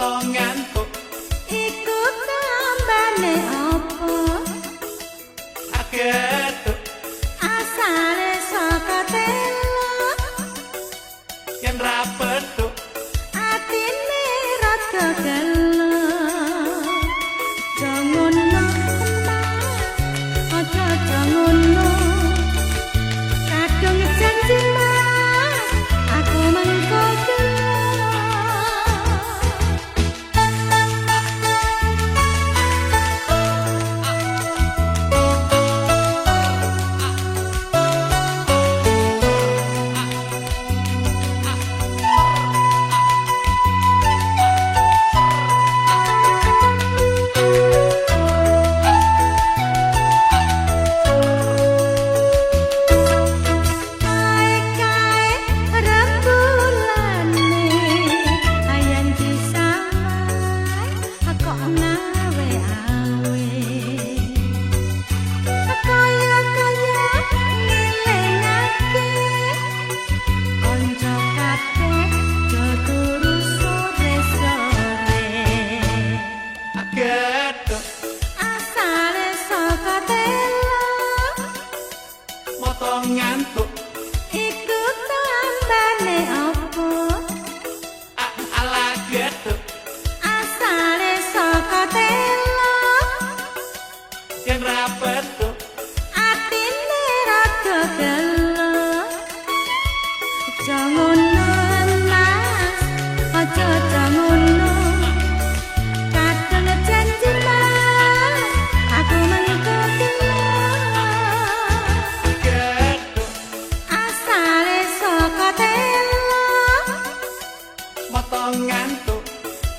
Moto ngantuk. Iku tambane apa? Getuk. Asale saka telo. Yen ra petuk. Atine rada gelo. Aja ngono Mas, aja ngono. Kadung janji Mas, aku mengko gelo. Kae-kae rembulane ayan disamai kok ngawe-awe. Kaya-kaya ngelingake kanca kabeh do turu sore-sore. Getuk. Asale saka telo. Moto ngantuk. Iku tambane apa? Ala getuk. Asale saka telo. Yen ra petuk. Atine rada gelo. Aja ngono Mas, aja ngono. Kadung janji Mas, aku mengko gelo. Getuk. Asale saka telo. Moto ngantuk.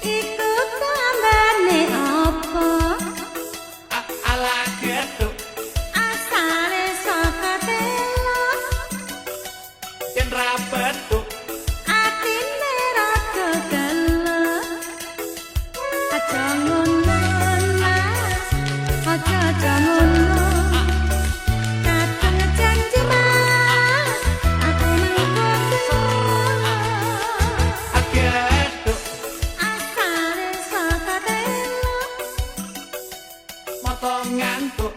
Iku tambane apa? Ala getuk. Asale saka telo. Yen ra petuk. Atine rada gelo. Aja ngono Mas, aja ngono. Kadung janji Mas, aku mengko gelo. Getuk. Asale saka telo. Moto ngantuk.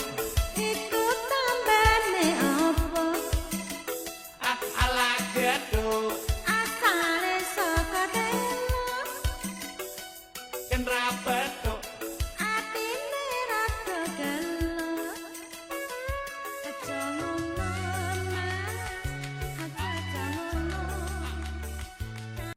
Iku tambane apa? Ala getuk.